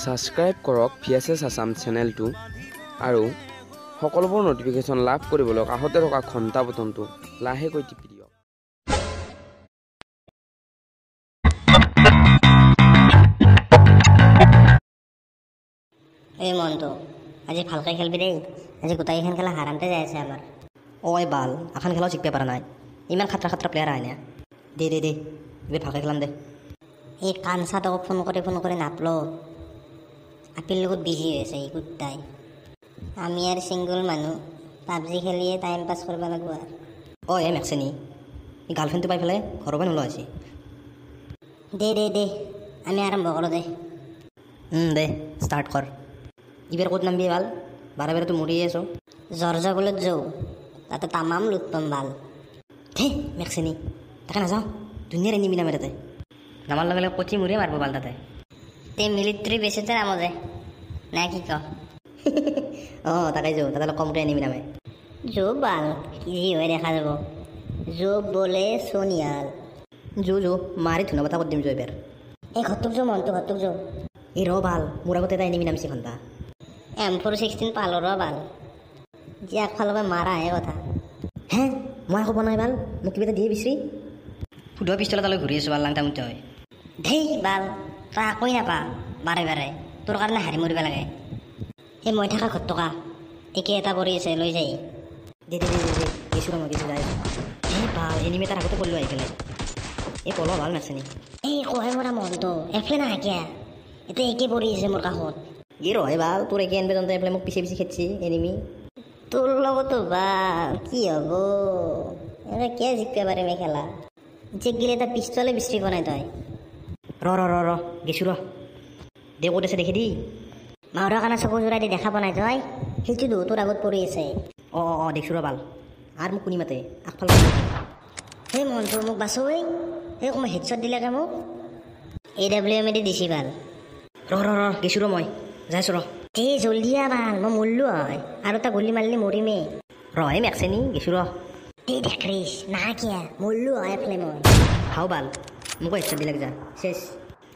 Subscribe কৰক VSS Assam চেনেলটো আৰু সকলোবোৰ ন'টিফিকেশ্যন লাভ কৰিবলৈ কাষতে থকা ঘণ্টা বটনটো লাহেকৈ টিপি দিয়ক। এই মনটো আজি ভালকৈ খেলবি দেই। আজি গোটেইকেইখন খেলা হাৰামতে যাই আছে আমাৰ। ঐ বাল, এখন খেলাও জিকিব পৰা নাই, ইমান খাতৰা খাতৰা প্লেয়াৰ আহে না। দে দে দে, এইবাৰ ভালকৈ খেলাম দে। এই কাঞ্চাটোক ফোন কৰি ফোন কৰি নাপলো, আপিৰ লগত বিজি হৈ আছে এই কুত্তাই। আমি আৰু ছিংগল মানুহ, পাবজি খেলিয়ে টাইম পাছ কৰিব লাগিব আৰু। ঐ এই মেক্সেনি, এই গাৰ্লফ্ৰেণ্ডটো পাই পেলাই ঘৰৰ পৰা নোলোৱা হৈছে। দে দে দে, আমি আৰম্ভ কৰোঁ দে। দে ষ্টাৰ্ট কৰ। এইবাৰ ক'ত নামবি বাল? বাৰে বাৰেতো মৰিয়ে আছ। জৰ্জগুলত যাওঁ, তাতে তামাম লুট পাম বাল। ধে মেক্সেনি, তাকে নাযাওঁ, ধুনীয়া এনিমি নামে তাতে। নামাৰ লগে লগে কচি মৰিয়ে মাৰিব বাল তাতে। তে মিলিটাৰী বেছিতে নামো দে, না কি ক? অঁ তাকে যাওঁ, তাতে অলপ কমকৈ এনিমি নামে। যো বাল, কি যি হয় দেখা যাব। যো বোলে সোনিয়াল। যো যো, মাৰি ধুনা কথা কৰি দিম যো এইবাৰ। এই ঘৰটোক যো মনটো, ঘৰটোক যো। এই ৰ বাল, মোৰ আগতে এটা এনিমি নামিছে ঘণ্টা। M416 পালো ৰ বাল, যি আগফালৰ পৰা মাৰাহে কথা। হে মই একো পোৱা নাই বাল, মোক কিবা এটা দিয়ে বিচাৰি। ফুটুৱা পিষ্টল এটা লৈ ঘূৰি আছোঁ বাল, লাংটা মুঠা হয়। ধেই বাল, তই একোৱেই নাপা বাৰে বাৰে, তোৰ কাৰণে হাৰি মৰিব লাগে। এই মই থকা ঘৰ টকা একে এটা পৰি আছে, লৈ যায়। দে দে দে দে দে, গেছোঁ ৰ মই, গেছোঁ যাই আছোঁ। হে বাল, এনিমি এটাৰ আগতে পৰিলোঁ আহি পেলাই। এই পল ভাল নাছে নি। এই কোহে মৰা মনটো এফালে নাহাকিয়া, এতিয়া একে পৰি আছে মোৰ কাষত। এই ৰহে বাল, তোৰ একে আনবে তহঁতে এফালে মোক পিছে পিছে খেদছি এনিমি। তোৰ লগতো বাল কি হ'ব, এনেকৈ কিয় জিকিব পাৰিম এই খেলা? জিক গিলে এটা পিষ্টলে বিচাৰি পোৱা নাই তই। ৰ ৰ ৰ ৰ, গেছোঁ ৰ। দে ক'ত আছে দেখি দি। মাউৰা কাণা চকু জোৰাই দি দেখা পোৱা নাই তই? সেইটো দো তোৰ আগত পৰি আছে। অঁ অঁ অঁ, দেখিছোঁ ৰ বাল। আৰু মোক কোনি মাতে আগফাল। সেই মনটো মোক বাচো ঐ, সেই কোনোবা হেডশ্বট দিলেকে মোক এ ডাব্লিউ এম দি দিছি বাল। ৰ ৰ ৰ, গেছোঁ ৰ মই, যাইছোঁ ৰ। দে জলদি আহ বাল, মই মৰলো হয়, আৰু এটা গুলি মাৰিলে মৰিমেই। ৰ হে মেক্সেনি, গেছোঁ ৰ। দে দেখিছ না কিয়া, মৰলো হয় এফালে মই। হাও বাল, মোকো হেডশ্বট দিলাক যা, চেচ।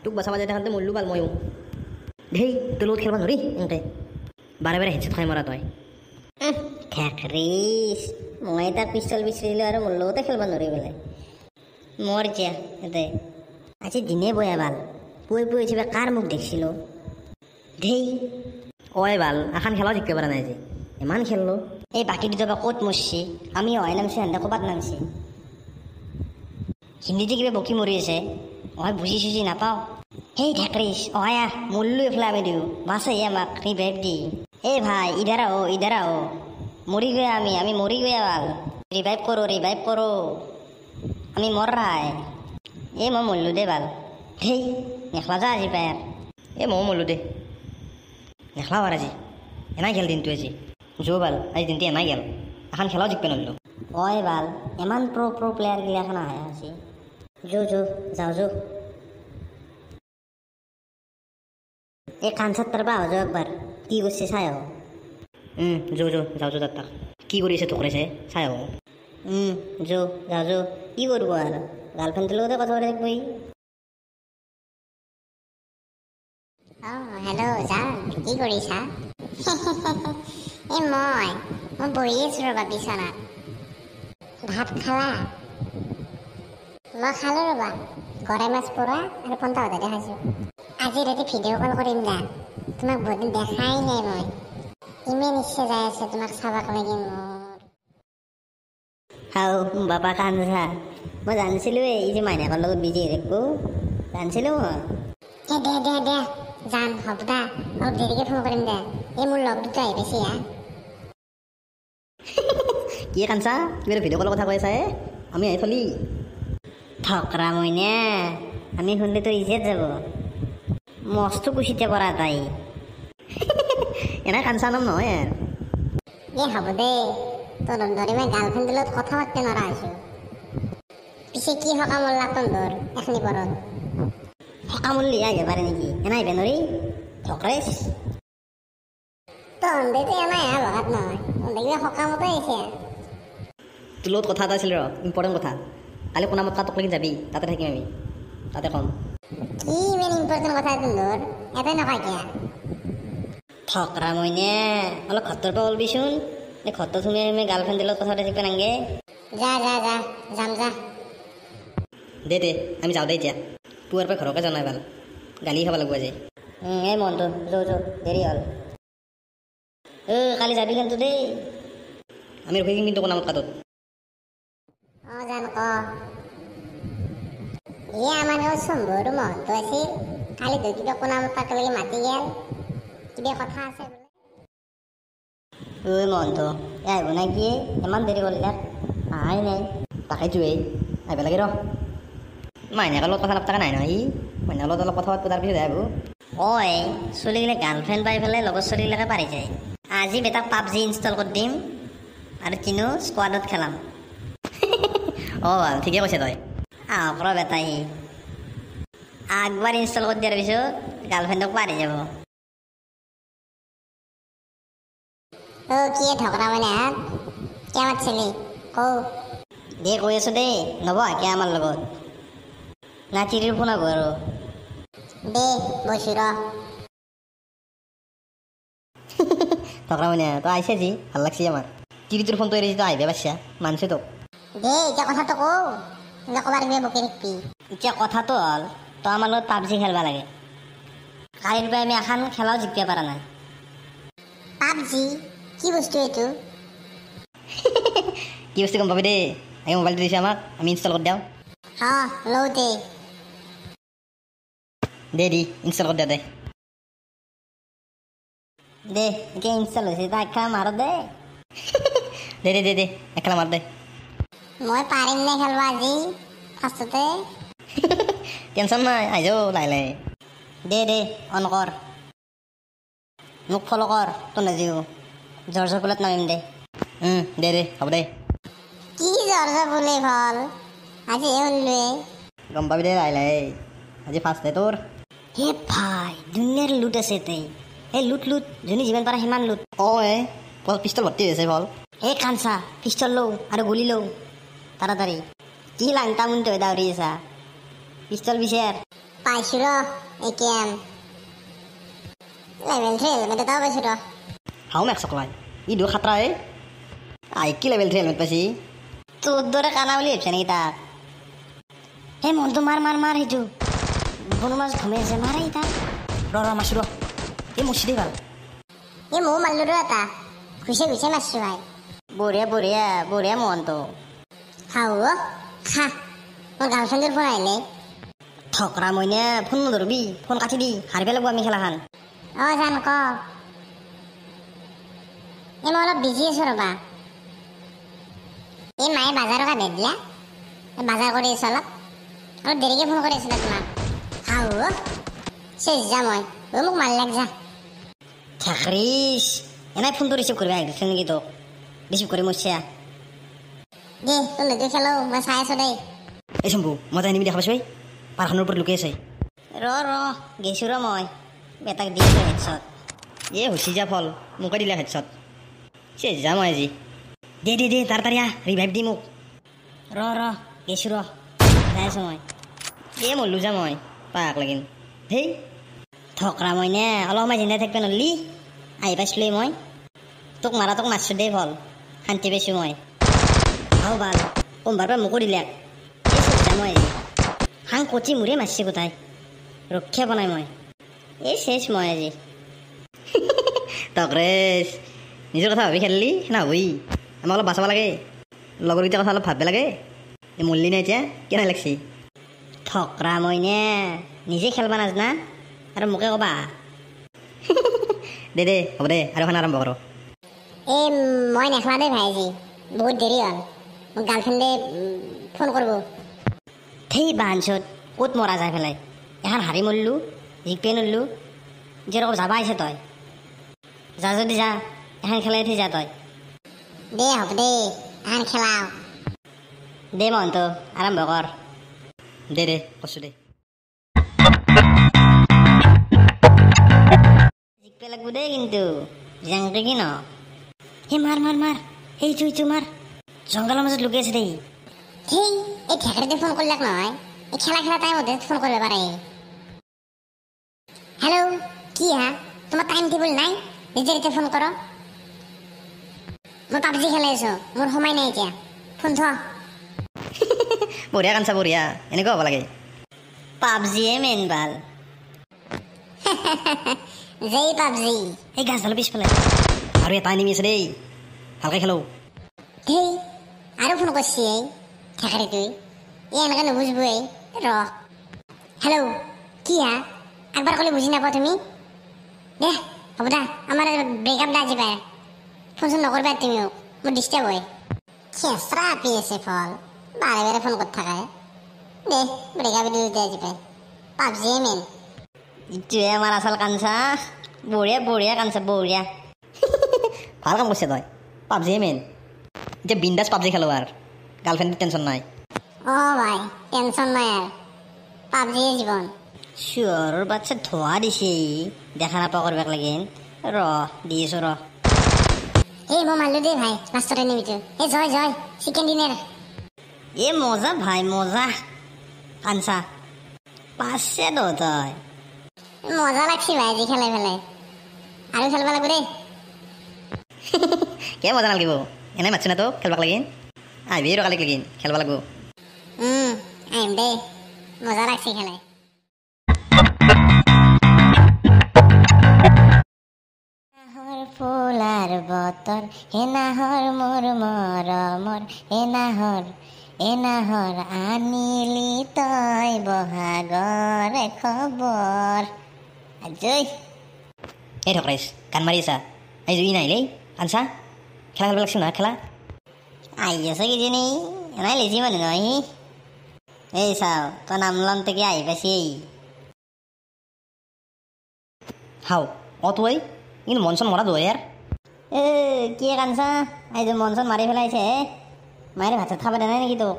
তোক বচাব যাই থাকোঁতে মৰলো বাল ময়ো। ধেই তোৰ লগত খেলব নোৱাৰি এনেকে, বাৰে বাৰে হেডশ্বট খাই মৰা তই। ঠেকৰিছ, মই এটা পিষ্টল বিচাৰিলোঁ আৰু মোৰ লগতে খেলব নোৱাৰি বোলে। মৰ যা দে, আজি দিনে বয়া বাল, পুৱাই পুৱাই উঠিবা কাৰ মুখ দেখিছিলোঁ। ধেই ঐ বাল, এখন খেলাও জিকিব পৰা নাই আজি, ইমান খেললোঁ। এই বাকী দুটা বা ক'ত মৰছি? আমি অহাই নামছি, সিহঁতে ক'ৰবাত নামছি। হিন্দীতে কিবা বকি মৰি আছে, মই বুজি চুজি নাপাওঁ। সেই ঠেকৰিছ, অহাই আহ, মৰলো এইফালে আমি দিওঁ, বাচাই আমাক ৰিভাইভ দি। এই ভাই ইধাৰ আহো, ইধাৰ আহো, মৰি গয়া আমি, আমি মৰি গয়া বাল। ৰিভাইভ কৰোঁ, ৰিভাইভ কৰোঁ, আমি মৰ ৰায়। এই মই মৰলো দে বাল। ধেই নেখলা যা আজি পাই আৰু। এই ময়ো মৰলো দে, নেখলাও আৰু আজি, এনাই গেল দিনটো আজি। যো বাল, আজি দিনটো এনাই গেল, এখন খেলাও জিকিব নোৱাৰিলোঁ। ঐ বাল, ইমান প্ৰ' প্ৰ' প্লেয়াৰ গিলাখন আহে আজি। যো যো, যাওঁ যো। এই কাঞ্চাত তাৰ পৰা আহো যো একবাৰ, কি কৰিছে চাই আহো। যো যো, যাওঁ যো তাত, তাক কি কৰি আছে ঠকৰাইছে চাই আহো। যো যাওঁ যো, কি কৰিব আৰু, গাৰ্লফ্ৰেণ্ডটোৰ লগতে কথা পাতি থাকিব সি। অঁ হেল্ল' জান, কি কৰিছা? এই মই বহি আছোঁ ৰ'বা বিচনাত। ভাত খালা? মই খালোঁ ৰ'বা, গৰৈ মাছ পোৰা আৰু পন্তা ভাতেৰে খাইছোঁ। আজি ৰাতি ভিডিঅ' কল কৰিম দা, তোমাক বহুত দিন দেখাই নাই মই। ইমান ইচ্ছা যাই আছে তোমাক চাবাক লাগি মোৰ। হাও বাবা কাঞ্চা, মই জানিছিলোঁৱেই এই যে মাইনাকৰ লগত বিজি হৈ থাকিব, জানিছিলোঁ মই। এ দে দে দে জান, হ'ব দা, অলপ দেৰিকৈ ফোন কৰিম দে। এই মোৰ লগ দুটা আহি পাইছে হা। কি কাঞ্চা, কিবা ভিডিঅ' কলৰ কথা কৈ আছা? আমি আহি থলি। ঠকৰা মইনা, আমি শুনিলে তোৰ ইজেত যাব। মস্ত কুচিতে কৰা তাই। এনে কাঞ্চা নাম নহয় আৰু। এই হ'ব দে, তোৰ ধৰি মই গাৰ্লফ্ৰেণ্ডৰ লগত কথা পাতিব নোৱাৰা হৈছোঁ। পিছে কি সকাম ওলাক তহঁতৰ এখিনি পৰত? সকাম ওললি আহিব পাৰে নেকি? এনে আহিব নোৱাৰি ঠকৰেছ। তহঁতেতো এনে আহা লগাত নহয়, তহঁতে কিবা সকামতে আহিছে। তোৰ লগত কথা এটা আছিল ৰ, ইম্পৰ্টেণ্ট কথা। কালি কোনামত কাটোক লাগি যাবি, তাতে থাকিম আমি, তাতে ক'ম। কি ইমান ইম্পৰ্টেণ্ট কথা তোৰ এটা নকয় কিয়া? ঠকৰা মইনে অলপ ঘৰটোৰ পৰা ওলবিচোন। এই ঘৰটোত সোমাই সোমাই গাৰ্লফ্ৰেণ্ডৰ লগত কথা পাতি থাকিব নালাগে। যা যা যা, যাম যা। দে দে আমি যাওঁ দে এতিয়া, পুৱাৰ পৰা ঘৰকে যোৱা নাই, ভাল গালি খাব লাগিব আজি। এই মনটো যৌ যৌ, দেৰি হ'ল। ঐ কালি যাবি কিন্তু দেই। আমি ৰখি থাকিম কিন্তু কোনামত কাটোত। অঁ জান ক। এই আমাৰ গাঁৱত শম্ভু আৰু মহন্ত আছিল, কালি ধৰ কিবা কোনামত একেলগে মাতি গেল, কিবা কথা আছে বোলে। ঐ মহন্ত, এই আহিব নে কি? ইমান দেৰি কৰিলে আহাই নাই। তাকেইতো এই আহিব লাগে ৰ। মাইনাকৰ লগত কথা নাপাতাকে নাই নহয়, ই মাইনাকৰ লগত অলপ কথা পাতিব, তাৰপিছত আহিব। ঐ চলিগিলা গাৰ্লফ্ৰেণ্ড পাই পেলাই লগৰ চলিগিলাকে পাৰি যায়। আজি বেটাক পাবজি ইনষ্টল কৰি দিম আৰু তিনো স্কোৱাডত খেলাম। অঁ ভাল, ঠিকে কৈছে তই। আহক ৰ বেটা, সি একবাৰ ইনষ্টল কৰি দিয়াৰ পিছত গাৰ্লফ্ৰেণ্ডক পাৰি যাব। অ' কি ঢকৰা মানে হাত কিয় মাতছিলি কৌ? দে কৈ আছো দেই, নবহাকে আমাৰ লগত না তিৰিৰ ফোন আহিব আৰু। দে বৈছো ৰ। ঠকৰা মানে তই আহিছে যি ভাল লাগছি আমাৰ। তিৰিটোৰ ফোনটো এৰি তই আহিব পাৰছা, মানছো তোক। দে এতিয়া কথাটো কৌ, নহ'লে ক'বাৰ কিবা বকি থাকিবি। এতিয়া কথাটো হ'ল তই আমাৰ লগত পাবজি খেলবা লাগে। কালিৰ পৰা আমি এখন খেলাও জিকিব পৰা নাই। পাবজি কি বস্তু এইটো? কি বস্তু গম পাবি দেই, আমি মোবাইলটো দিছে আমাক, আমি ইনষ্টল কৰি দিওঁ। হা লওঁ দে। দে দি ইনষ্টল কৰি দিয়া দে। দে এতিয়া ইনষ্টল হৈছে, তই এক খেলা মাৰ দে। দে দে দে দে এক খেলা মাৰ দে। মই পাৰিম নে খেলবা আজি ফাৰ্ষ্টতে? টেনশ্যন নাই, আহি যাওঁ লাহে লাহে। দে দে অন কৰ, মোক ফ'ল' কৰ, তই নাযাও জৰ্জ পুলত নামিম দে। দে দে হ'ব দে। কি জৰ্জ পুলে ফল আজি শুনলোৱে। গম পাবি দে লাহে লাহে, আজি ফাৰ্ষ্ট দে তোৰ। হে ভাই দুনিয়াৰ লুট আছে তই। এই লুট লুট, যোনে যিমান পাৰে সিমান লুট। অঁ এই পিষ্টল ভৰ্তি হৈ আছে ফল। এই কাঞ্চা পিষ্টল লওঁ আৰু গুলি লওঁ তাড়াতাড়ি। কি লাংটা মুনটো দাউৰি আছা, পিষ্টল বিচাৰ। পাইছো ৰ এ.কে.এম লেভেল 3 হেলমেট এটাও পাইছো ৰ। হাও মেক চকলাই ই দু খাতৰা এই I কি লেভেল 3 হেলমেট পাইছি। তোৰ দৰে কানা বুলি ভাবছা নেকি তাক? সেই মনটো মাৰ মাৰ মাৰ, সেইটো বনো মাছ ঘুমাই আছে, মাৰ এই তাক। ৰ ৰ মাৰছো ৰ। এই মৰছি দেই ভাল। এই ময়ো মাৰলো ৰ এটা, ঘুচে ঘুচে মাৰছো ভাই। বঢ়িয়া বঢ়িয়া বঢ়িয়া মহন্ত। হাও খা, মোৰ গাৰ্লফ্ৰেণ্ডৰ ফোন আহিলে। ঠকৰা মইনা ফোন নধৰবি, ফোন কাটি দি, হাৰিব লাগিব আমি খেলাখন। অঁ জান ক। এই মই অলপ বিজি আছো ৰ'বা। এই মায়ে বাজাৰৰ কাৰণে দিয়া, বাজাৰ কৰি আছো অলপ, অলপ দেৰিকৈ ফোন কৰি আছো তোমাক। হাও চেচ যা মই, অ মোক মাৰ লাগ যা। ঠেকৰিছ এনেই ফোনটো ৰিচিভ কৰিব আহিছে নেকি তোক? ৰিচিভ কৰি মৰছা। দে তোৰ লুডু খেলো, মই চাই আছো দেই। এই শম্ভু মই তাই নিমি দেখা পাইছো, এই পাৰখনৰ ওপৰত লুকাই আছে। ৰ ৰ গেছো ৰ মই, বেটাক দি আছো হেডশ্বট। এ হৈছি যা ফল, মোকে দিলে হেডশ্বট। চেচ যা মই আজি। দে দে দে তাড়াতাড়ি আহ, ৰিভাইভ দি মোক। ৰ ৰ গেছো ৰ, যাই আছো মই। এ মৰলো যা মই, পাক লাগিল। হেই ঠকৰা মইনা অলপ সময় জিন্দাই থাকিব নল্লি, আহি পাইছিলোৱেই মই। তোক মাৰা তোক মাৰছো দেই ফল, শান্তি পাইছোঁ মই। হাও ভাল কোনবাৰ পৰা মোকো দিলে। এই চেচ যা মই আজি, হাং কচি মোৰে মাৰছে কোথায়, ৰক্ষা পোৱা নাই মই। এই চেচ মই আজি। তকৰেছ নিজৰ কথা ভাবি খেলিলি নহ'বই, আমাক অলপ বাচাব লাগে, লগৰকেইটাৰ কথা অলপ ভাবিব লাগে। এই মৰলি নাই এতিয়া কেনে লাগছি? ঠকৰা মইনা নিজে খেলবা নাজানা আৰু মোকে ক'বা। দে দে হ'ব দে, আৰু এখন আৰম্ভ কৰোঁ। এই মই নেখেলা দেই ভাই, আজি বহুত দেৰি হ'ল, মোক গাৰ্লফ্ৰেণ্ডে ফোন কৰিব। সেই বাঞ্চত ক'ত মৰা যায় পেলাই, এখন হাৰি মৰলোঁ, জিকপে নৰলোঁ, যেৰকম যাবা আহিছে তই। যা যদি যা, এখন খেলাই থৈ যা তই। দে হ'ব দে, এখন খেলাও। দে মহন্ত আৰম্ভ কৰ। দে দে কৰছো দে। জিকপে লাগব দেই কিন্তু, জেংকে কি ন। হে মাৰ মাৰ মাৰ, সেইটো সেইটো মাৰ, জংঘলৰ মাজত লুকাই আছে দেই। সেই এই ঠেকেৰিতে ফোন কৰিলাক নহয়, এই খেলা খেলা টাইমতে ফোন কৰিব পাৰে। হেল্ল' কি হা, তোমাৰ টাইম টেবুল নাই, নিজে এতিয়া ফোন কৰ। মই পাবজি খেলাই আছোঁ, মোৰ সময় নাই এতিয়া, ফোন থ। বঢ়িয়া কাঞ্চা, বঢ়িয়া, এনেকুৱা হ'ব লাগে। পাবজিয়ে মেইন ভাল। জেই পাবজি। এই গাছডালৰ পিছফালে আৰু এটা এনিমি আছে দেই, ভালকৈ খেলো। ধেই আৰু ফোন কৰছি এই ঠেকেৰিটোই, এই এনেকৈ নুবুজব এই। ৰ, হেল্ল' কি হা, একবাৰ ক'লে বুজি নাপাওঁ তুমি? দে হ'ব দা, আমাৰ ব্ৰেকআপ দা আজি পাই, ফোন চোন নকৰিবা তুমি মোক, মোৰ ডিষ্টাৰ্ব হয়। খেচৰা আপি আছে ফল, বাৰে বাৰে ফোন কৰি থাকে। দে ব্ৰেকআপ দি দে আজি পাই, পাবজিয়ে মেইন। ইটোৱে আমাৰ আচল কাঞ্চা, বঢ়িয়া বঢ়িয়া কাঞ্চা, বঢ়িয়া। ভাল কাম কৰিছে তই, পাবজিয়ে মেইন। এতিয়া বিন্দাছ পাবজি খেলো আৰু, গাৰ্লফ্ৰেণ্ডৰ টেনশ্যন নাই। অঁ ভাই, টেনশ্যন নাই আৰু, পাবজিয়ে জীৱন। চিঞৰৰ বাচ্ছা ধোৱা দিছে, দেখা নাপা কৰবাক লাগিন। ৰ দি আছো ৰ। এই মই মাৰিলো দেই ভাই লাষ্টৰ এনিমিটো। এই জয় জয়, চিকেন ডিনাৰ। এ মজা ভাই মজা, কাঞ্চা পাছে দ তই। মজা লাগছি ভাই আজি খেলাই পেলাই, আৰু খেলব লাগিব দেই। কে মজা নালাগিব, এনেই মাতছো না তোক খেলবাক লাগিন, আহিবি ৰ কালিক লাগিন খেলব লাগিব। আহিম দেই, মজা লাগছি খেলাই। ফুলাৰ বতৰ হে নাহৰ মোৰ মৰমৰ, হে নাহৰ এ নাহৰ আনিলি তই বহাগৰ খবৰ। আজৈ এই ঠকৰাইছ, গান মাৰি আছা, এই জুই নাই দেই। আনছা খেলা খেলব লাগছিল নহয়, খেলা আহি আছে কিজানি, এনেই লেজি মানুহ নহয় সি। এই চাও তই নাম লওঁতে কি আহি পাইছি। হাও অ তই কিন্তু মন চন মৰা দৈ ইয়াৰ। এ কি কাঞ্চা, এই যে মন চন মাৰি পেলাইছে, মায়েৰে ভাত চাত খাব দিয়া নাই নেকি তোক?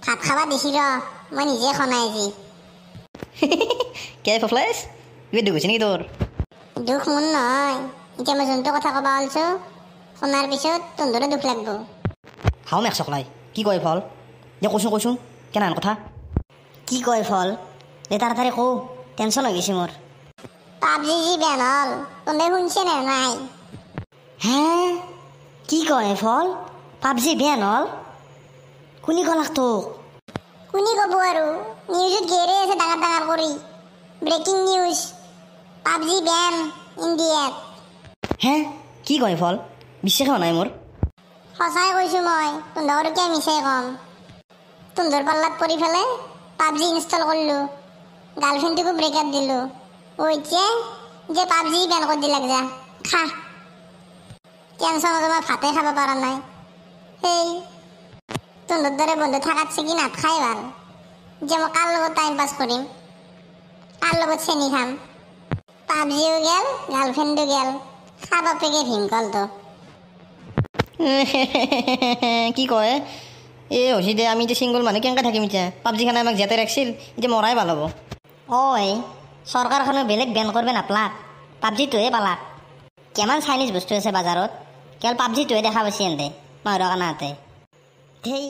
ভাত খাবা দিছি ৰ, মই নিজে খোৱা নাই আজি। কে ফফলাইছ, কিবা দুখ হৈছে নেকি তোৰ? দুখ মোৰ নহয়, এতিয়া মই যোনটো কথা ক'ব ওলছো শুনাৰ পিছত তহঁতৰো দুখ লাগব। হাও মেক চকলাই, কি কয় ফল দে, কচোন কচোন কেনেহেন কথা? কি কয় ফল দে তাড়াতাড়ি কওঁ, টেনশ্যন হৈ গৈছে মোৰ। পাবজি যি বেন হ'ল, তহঁতে শুনছে নে নাই? হে কি কয় ফল, পাবজি বেন হ'ল? কোনি কলাক তোক? কোনি ক'ব আৰু, নিউজত গেৰে আছে ডাঙৰ ডাঙৰ কৰি, ব্ৰেকিং নিউজ, পাবজি বেন ইণ্ডিয়াত। হে কি কয় ফল, বিশ্বাস হোৱা নাই মোৰ। সঁচাই কৈছোঁ মই, তহঁতৰ কিয় মিছাই ক'ম? তহঁতৰ পাল্লাত পৰি পেলাই পাবজি ইনষ্টল কৰিলোঁ, গাৰ্লফ্ৰেণ্ডটোকো ব্ৰেকআপ দিলোঁ, এতিয়া যে পাবজি বেন কৰি দিলাক যা খা। টেনশ্যনত মই ভাতে খাব পৰা নাই। সেই তহঁতৰ দৰে বন্ধু থাকাতছে কি নাথাকাই ভাল। যে মই কাৰ লগত টাইম পাছ কৰিম, কাৰ লগত চেনি খাম? পাবজিও গেল, গাৰ্লফ্ৰেণ্ডো গেল, খা বাপেকে ভীমকলটো। কি কয় এই হৈছে দে, আমি এতিয়া ছিংগল মানুহ কেনেকৈ থাকিম এতিয়া? পাবজিখনে আমাক জীয়াই ৰাখছিল, এতিয়া মৰাই ভাল হ'ব। ঐ চৰকাৰখনে বেলেগ বেন কৰিব নাপলাক, পাবজিটোহে পালাক। কিমান চাইনিজ বস্তু আছে বজাৰত, কেৱল পাবজিটোহে দেখা পাইছে এহেঁতে মাহৰ কানাহঁতে। ধেই